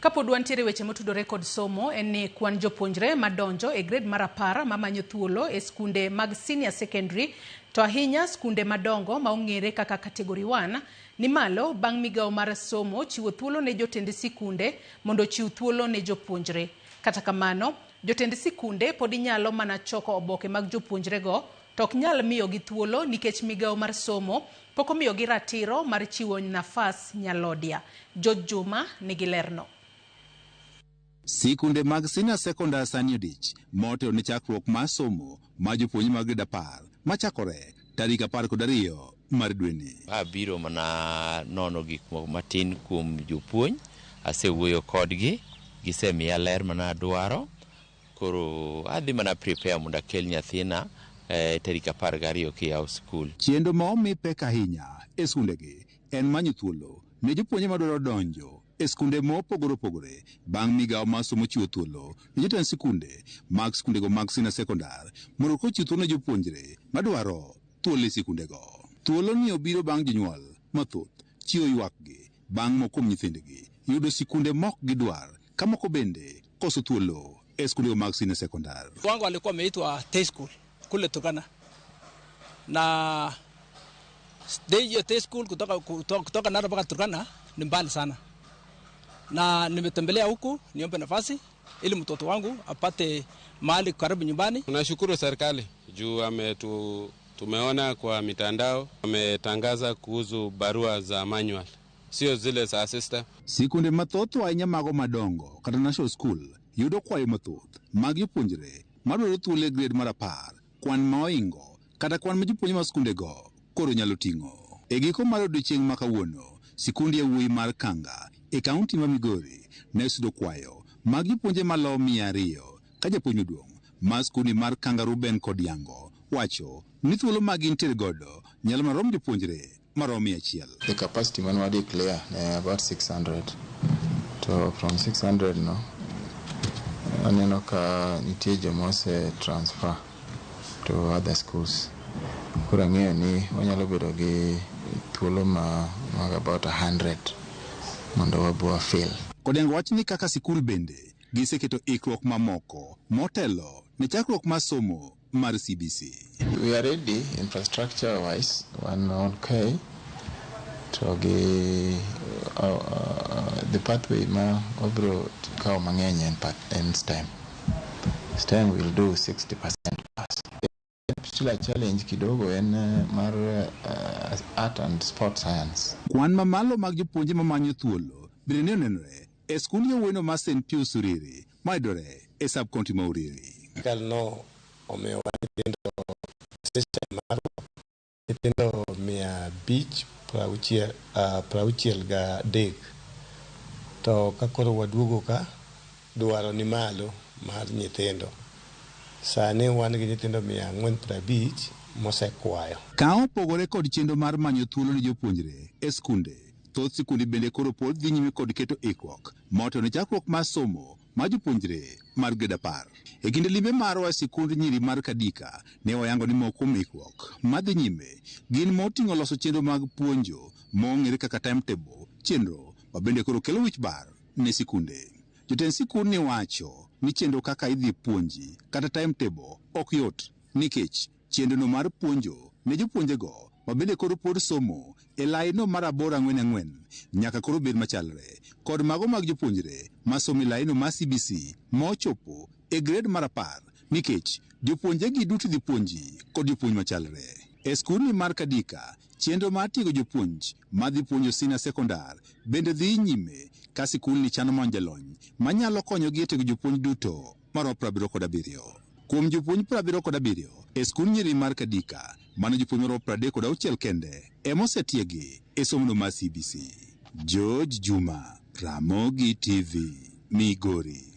Kapod wantiere weche motudore kod somo en ni kwan jopuonjre madonjo e grade mar 10 mamanyo thuolo e skunde mag senior secondary to ahinya skunde madongo ma ong'ere kaka category 1 ni malo bang' migawo mar somo chiwo thuolo ne jotend sikunde mondo ochiw thuolo ne jopuonjre. Kata kamano, jotend sikunde pod nyalo mana choko oboke mag jopuonjrego to ok nyal miyogi thuolo nikech migawo mar somo pok omiyogi ratiro mar chiwo nafas nyalodia. George Juma nigi lerno. Sikunde mag senior secondary sani odich motelo ne chakruok mar somo mar jopuonjre mag grade 10 machakore tarik 12 mar dweni. Abiro mana nono gik moko matin kuom jopuonj, asewuoyo kodgi, gisemiya ler mana adwaro. Koro adhi mana prepare mondo akel nyathina tarik 12 kiyawo skul. Chenro ma omi pek ahinya e skundegi en manyo thuolo ne jopuonjre madwaro donjo e skunde mopogore opogore bang' migawo mar somo chiwo thuolo ne jotend sikunde mag skundego mag senior secondary mondo kochiw thuolo ne jopuonjre madwaro thuolo e sikundego. Thuolo ni obiro bang' jonyuol mathoth chiwo ywakgi bang' moko kuom nyithindgi yudo sikunde mok gidwar ka moko bende koso thuolo e skundego mag senior secondary. Wangu alikuwa ameitwa Tay School kule Turkana, na hiyo Tay School kutoka Narok mpaka Turkana ni mbali sana, na nimetembelea huku niombe nafasi ili mtoto wangu apate mahali karibu nyumbani. Tunashukuru serikali juu tumeona kwa mitandao wametangaza kuhusu barua za manual, sio zile za system. Sikunde mathoth ahinya mago madongo kata national school yudo kwayo mathoth mag jopuonjre madwaro thuolo e grade mar 10, kwan ma oingo kata kwan ma jopuonjre mag skundego koro nyalo ting'o. E giko mar odiochieng' ma kawuono, sikund yawuoyi mar Kanga e kaunti ma Migori ne osudo kwayo mag jopuonjre malo 200 ka japuonj maduong' mar skundni mar Kanga Ruben Kodiango wacho ni thuolo ma gintiere godo nyalo marom jopuonjre maromo 100. The capacity man wa declare ne about 600. To from 600 no aneno ka nitie joma ose transfer to other schools. Koro ang'eyo ni wanyalo bedo gi thuolo ma mag about 100 mondo wabo fill. Kodiango wacho ni kaka sikul bende giseketo ikruok mamoko motelo ne chakruok mar somo mar CBC. We are ready infrastructure wise, one okay to gi the pathway ma wabiro kawo mang'eny en en STEM. STEM will do 60% plus. Still a challenge kidogo en mar art and sport science. Kwan mamalo mag jopuonje mamanyo thuolo bende ne onenore e skund yawuoyino mar St. Pius Uriri mayudore e sub county ma Uriri. Sirkal no omiyowa nyithindo system mar nyithindo 563, to ka koro waduogo ka dwaro ni malo mar nyithindo, sani wan gi nyithindo 450 mosekwayo. Ka opogore kod chenro mar manyo thuolo ne jopuonjre e skunde, thoth sikunde bende koro pod dhi nyime kod keto ikruok motelo ne chakruok mar somo mar jopuonjre mar grade 10. E kinde limbe marwa e sikund nyiri mar Kadika, ne wayango ni moko kuom ikruok madhi nyime gin moting'o loso chenro mag puonjo mong'ere kaka timetable, chenro ma bende koro kelo wich bar ne sikunde. Jotend sikund ni wacho ni chenro kaka idhi puonji kata timetable ok yot nikech chenrono mar puonjo ne jopuonjego ma bende koro pod somo e laino mar 844 nyaka koro bed machalre kod mago mag jopuonjre masomo e laino mar CBC ma ochopo e grade mar 10 nikech jopuonjregi duto idhi puonji kod jopuonj machalre. E skundni mar Kadika, chenro mar tiego jopuonj madhi puonjo senior secondary bende dhi nyime ka sikundni chano manyo jalony manyalo konyogi e tiego jopuonj duto maromo 77. Kuom jopuonj 77 e skund nyiri mar Kadika, mano jopuonj maromo 36 kende ema osetiegi e somono mar CBC. George Juma, Ramogi TV, Migori.